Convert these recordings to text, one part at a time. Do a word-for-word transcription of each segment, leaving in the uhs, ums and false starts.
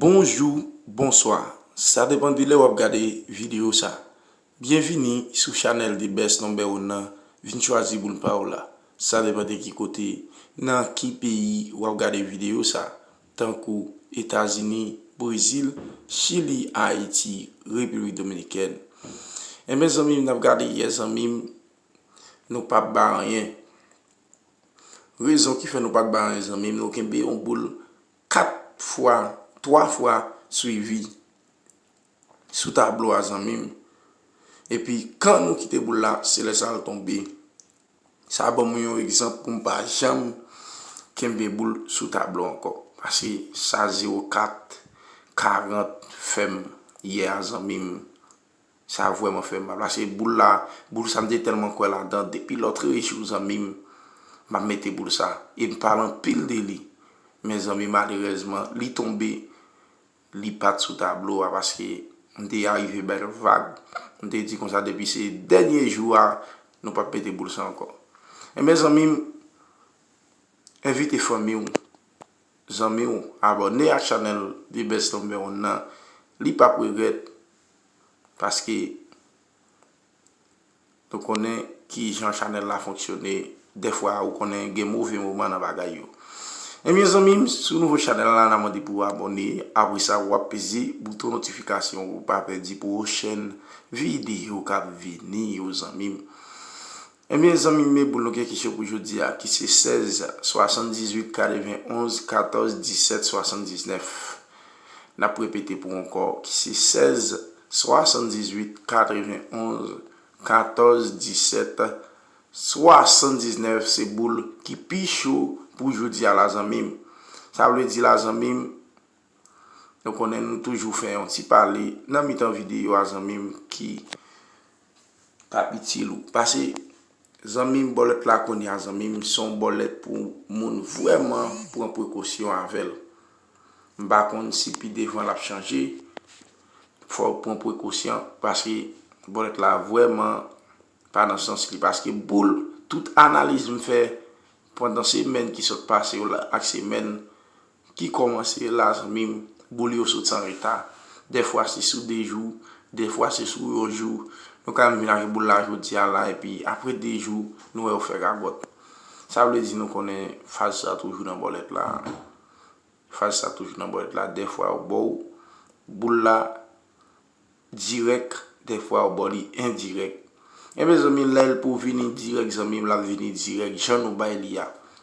Bonjou, bonswa. Sa depann de lè w ap gade videyo sa. Byenvini sou chanèl The Best Number One nan. Vin chwazi boul pa w la. Sa depann de ki kote, nan ki peyi w ap gade videyo sa, tankou Etazini, Brezil, Chili, Ayiti, Repiblik Dominikèn. Enben, zanmi m, n ap gade yè, zanmi m, nou p ap ba anyen. Rezon ki fè nou pa t ba anyen, zanmi m, nou kenbe yon boul kat fwa, twa fwa swivi sou tablo a, zanmi m. Epi, kan nou kite boul la, se lè sa l tonbe. Sa ban mwen yon egzanp pou m pa janm kenbe boul sou tablo ankò. Paske sa zewo kat karant fè m yè a, zanmi m. Sa vrèman fè m mal. Paske boul la, boul sa m te tèlman kwè ladan. Depi lòtrejou, zanmi m, m ap mete boul sa. E m pale anpil de li. Men zanmi, malerèzman, li tonbe, li pa t sou tablo a paske m te arive bèl vag. M te di konsa depi se dènye jou a, nou p ap mete boul sa ankò. Enben, zanmi m, envite fanmi w, zanmi w, abòne ak chanèl The Best Number One nan. Li p ap regrèt paske nou konnen ki jan chanèl la fonksyone. Dèfwa, ou konnen gen move moman nan bagay yo. Ebyen, zanmi m, sou nouvo chanèl la, n a mande pou w abòne. Apre sa, w ap peze bouton notifikasyon pou w pa pèdi pwochèn videyo k ap vini yo, zanmi m. Ebyen, zanmi m, men boul nou gen kesyon pou jodi a, ki se sèz, swasanndizuit, katrevenonz, katòz, disèt, swasanndiznèf. N ap repete pou w ankò, ki se sèz, swasanndizuit, katrevenonz, katòz, disèt, swasanndiznèf. Se boul ki pi cho pou jodi a la, zanmi m. Sa vle di la, zanmi m, nou konnen nou toujou fè yon ti pale nan mitan videyo a, zanmi m, ki k ap itil ou. Paske, zanmi m, bòlèt la kounye a, zanmi m, se yon bòlèt pou moun vrèman pran prekosyon avè l. M pa konn si pi devan l ap chanje. Fò w pran prekosyon paske bòlèt la vrèman pa nan sans li. Paske boul, tout analiz m fè pandan semèn ki sot pase yo la ak semèn ki kòmanse la, zanmi m, boul yo sot san reta. Dèfwa se sou de jou, dèfwa se sou yon jou. Nou ka menm vin ak boul la jodi a la, epi apre de jou, nou wè yo fè gagòt. Sa vle di nou konnen faz sa toujou nan bòlèt la. Faz sa toujou nan bòlèt la. Dèfwa yo ba w boul la dirèk, dèfwa yo ba w li endirèk. Enben, zanmi, lè l pou vini dirèk, zanmi m, l ap vini dirèk jan nou bay li a.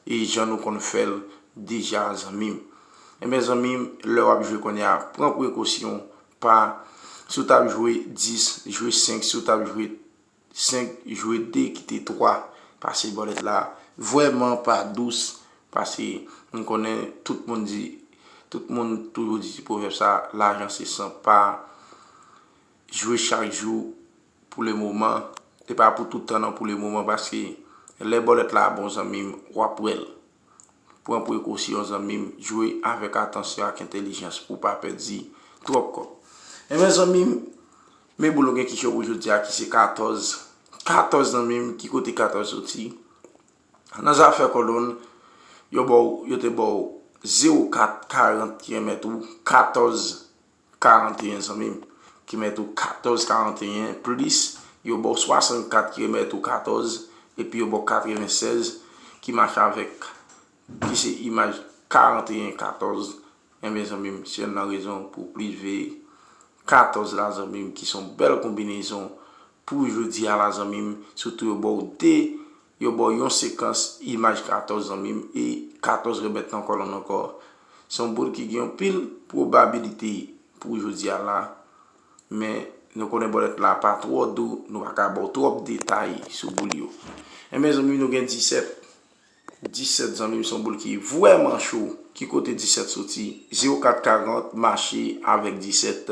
E jan nou konn fè l deja, zanmi m. Enben, zanmi m, lè w ap jwe kounye a, pran prekosyon, pa, si w t ap jwe dis, jwe senk, si w t ap jwe senk, jwe de, kite twa. Paske bòlèt la vrèman pa dous. Paske m konnen tout moun di, tout moun toujou di ti pwovèb sa, lajan se san. Pa jwe chak jou pou le moman. E pa pou tout tan non, pou le moman, paske lè bòlèt la bon, zanmi m, w ap wè l. Pran prekosyon, zanmi m, jwe avèk atansyon ak entèlijans pou w pa pèdi twòp kòb. Enben, zanmi m, men boul nou gen kesyon pou jodi a, ki se katòz. Katòz, zanmi m, ki kote katòz soti? Nan zafè kòdonn, yo ba w, yo te ba w zewo kat karant ki remèt ou katòz karanteyen, zanmi m, ki mèt ou katòz karanteyen, plis yo ba w swasannkat ki remèt ou katòz, epi yo ba w katrevensèz ki mache avèk, ki se imaj karanteyen katòz. Enben, zanmi m, se youn nan rezon pou w plis veye katòz la, zanmi m, ki se yon bèl konbinezon pou jodi a la, zanmi m. Sitou yo ba w de, yo ba w yon sekans imaj katòz, zanmi m, e katòz remèt nan kòlonn ankò. Se yon boul ki gen anpil pwobabilite pou jodi a la. Men, nou konnen bòlèt la pa twò dou, nou pa ka ba w twòp detay sou boul yo. Enben, zanmi m, nou gen disèt. Disèt, zanmi m, se yon boul ki vrèman cho. Ki kote disèt soti? Zewo kat karant mache avèk disèt,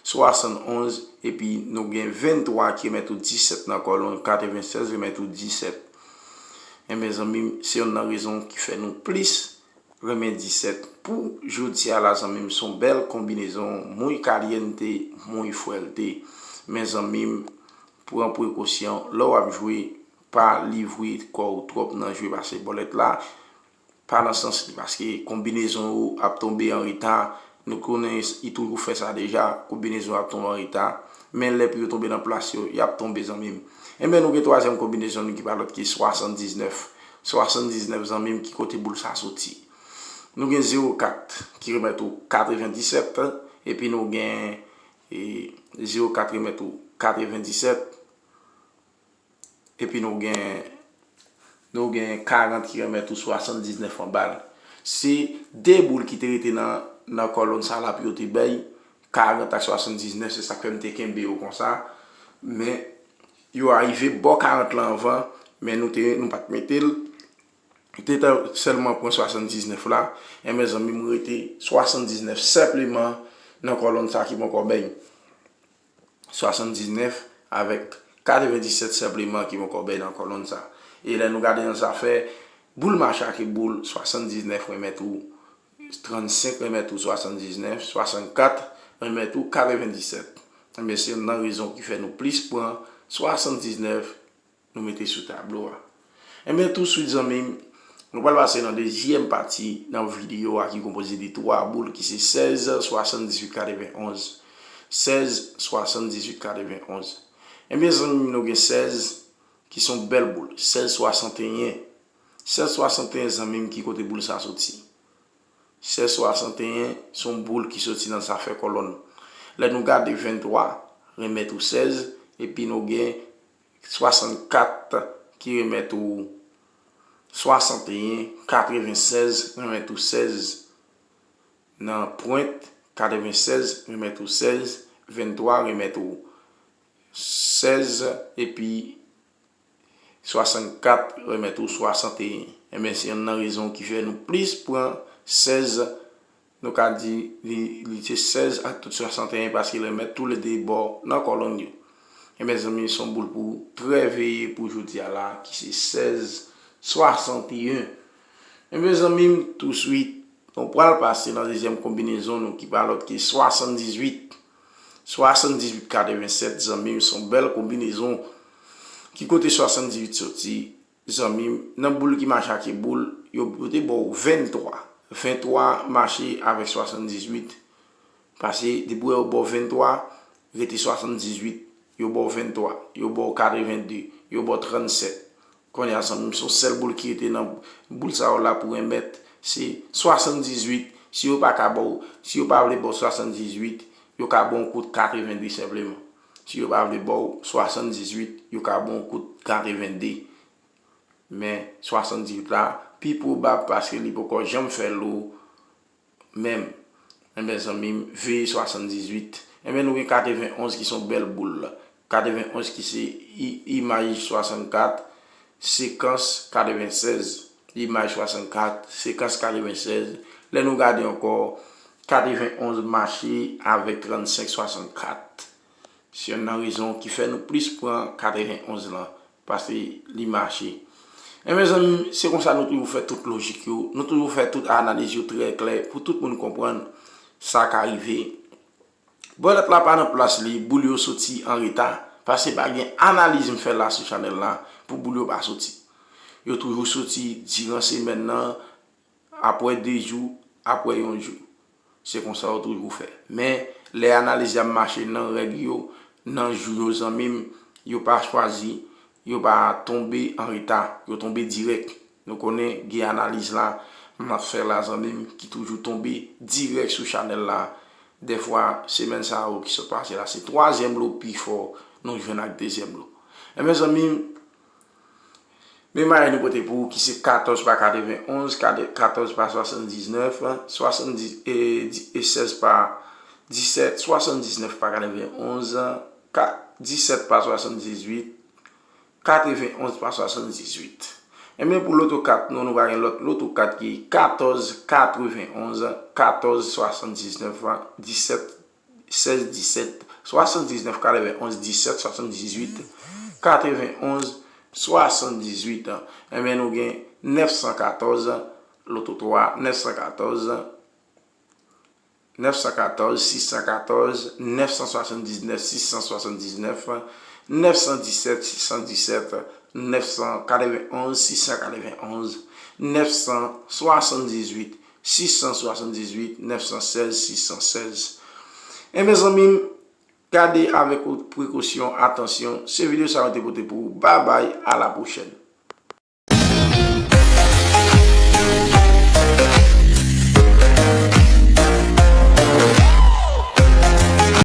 swasannonz, epi nou gen venntwa ki remèt ou disèt nan kòlonn, katrevensèz remèt ou disèt. Enben, zanmi m, se youn nan rezon ki fè nou plis renmen disèt. Pou jodi a la, zanmi m, se yon bèl konbinezon, muy caliente, muy fuerte. Men, zanmi m, pran prekosyon lè w ap jwe, pa livre kò w twòp nan jwe, paske bòlèt la pa nan sans li, paske konbinezon yo ap tonbe an reta, Nou konnen i toujou fè sa deja, konbinezon ap tonbe an reta, men lè pou yo tonbe nan plas yo, y ap tonbe, zanmi m. Enben, nou gen twazyèm konbinezon nou ki pa lòt ke swasanndiznèf. Swasanndiznèf, zanmi m, ki kote boul sa soti? Nou gen zewo kat ki remèt ou katrevendisèt, epi nou gen, e, zewo kat remèt ou katrevendisèt, epi nou gen, nou gen karant ki remèt ou swasanndiznèf anba l. Se de boul ki te rete nan, nan kòlonn sa la pou yo te bay karant ak swasanndiznèf, se sa k fè m te kenbe yo konsa. Men, yo arive bò karant lan anvan, men nou te, nou pa t mete l. Te ta sèlman pran swasanndiznèf la, enben, zanmi m, rete swasanndiznèf senpleman nan kòlonn sa ki poko bay. Swasanndiznèf avèk katrevendisèt senpleman ki poko bay nan kòlonn sa. E lè nou gade nan zafè boul mache ak boul, swasanndiznèf remèt ou trannsenk, remèt ou swasanndiznèf, swasannkat, remèt ou katrevendisèt. Enben, se youn nan rezon ki fè nou plis pran swasanndiznèf, nou mete sou tablo a. Enben, touswit, zanmi m, nou pral pase nan dezyèm pati nan videyo a ki konpoze de twa boul ki se sèz, swasanndizuit, katrevenonz. Sèz, swasanndizuit, katrevenonz. Enben, zanmi m, nou gen sèz ki se yon bèl boul. Sèz swasanteyen. Sèz swasanteyen, zanmi m, ki kote boul sa soti? Sèz swasanteyen se yon boul ki soti nan zafè kòlonn. Lè nou gade venntwa, remèt ou sèz, epi nou gen swasannkat ki remèt ou swasanteyen, katrevensèz remèt ou sèz nan pwent, katrevensèz remèt ou sèz, venntwa remèt ou sèz, epi swasannkat remèt ou swasanteyen. Enben, se youn nan rezon ki fè nou plis pran sèz, nou ka di li, li se sèz ak tout swasanteyen, paske l remèt toulede bò nan kòlonn yo. Enben, zanmi, se yon boul pou trè veye pou jodi a la, ki se sèz swasanteyen. Enben, zanmi m, touswit, nou pral pase nan dezyèm konbinezon nou, ki pa lòt ke swasanndizuit. Swasanndizuit katrevensèt, zanmi m, se yon bèl konbinezon. Ki kote swasanndizuit soti? Zanmi m, nan boul ki mache ak boul, yo, yo te ba w venntwa. Venntwa mache avèk swasanndizuit. Paske depi w wè yo ba w venntwa, rete swasanndizuit, yo ba w venntwa, yo ba w katrevende, yo ba w trannsèt. Kounye a, zanmi m, se yon sèl boul ki rete nan boul sa yo la pou remèt, se swasanndizuit. Si yo pa ka ba w, si yo pa vle ba w swasanndizuit, yo ka ba w yon kout katrevende senpleman. Si yo pa vle ba w swasanndizuit, yo ka ba w yon kout katrevende. Men swasanndizuit la pi pwobab paske li poko janm fè lo menm. Enben, zanmi m, veye swasanndizuit. Enben, nou gen katrevenonz ki se yon bèl boul. Katrevenonz ki se i-, imaj swasannkat, sekans katrevensèz. Imaj swasannkat, sekans katrevensèz. Lè nou gade ankò, katrevenonz mache avèk trannsenk swasannkat. Se youn nan rezon ki fè nou plis pran katrevenonz lan, paske li mache. Enben, zanmi m, se konsa nou toujou fè tout lojik yo, nou toujou fè tout analiz yo trè klè pou tout moun konprann sa ka rive. Bòlèt la pa nan plas li, boul yo soti an reta, paske pa gen analiz m fè la sou chanèl la pou boul yo pa soti. Yo toujou soti diran semèn nan, apre de jou, apre yon jou. Se konsa yo toujou fè. Men, lè analiz yo ap mache nan règ yo, nan jou yo, zanmi m, yo pa chwazi, yo pa tonbe an reta, yo tonbe dirèk. Nou konnen gen analiz la, m ap fè la, zanmi m, ki toujou tonbe dirèk sou chanèl la. Dèfwa, semèn sa yo ki sot pase la, se twazyèm lo pi fò nou jwenn ak dezyèm lo. Enben, zanmi m, men imaj nou pote pou ou ki se katòz pa katrevenonz, kate-, katòz pa swasanndiznèf, swasanndis, e, di-, e sèz pa disèt, swasanndiznèf pa katrevenonz, ka-, disèt pa swasanndizuit, katrevenonz pa swasanndizuit. Enben, pou loto kat nou, nou pa gen lòt loto kat ki katòz katrevenonz, katòz swasanndiznèf, disèt, sèz disèt, swasanndiznèf katrevenonz, disèt swasanndizuit, katrevenonz swasanndizuit. Enben, nou gen nèf san katòz, loto twa, nèf san katòz, nèf san katòz, sis san katòz, nèf san swasanndiznèf, sis san swasanndiznèf, nèf san disèt, sis san disèt, nèf san katrevenonz, sis san katrevenonz, nèf san swasanndizuit, sis san swasanndizuit nèf san sèz sis san sèz. Enben zanmi m, gade avèk prekosyon, atansyon, se videyo sa mwen te pote pou ou. Babay, a la pwochèn.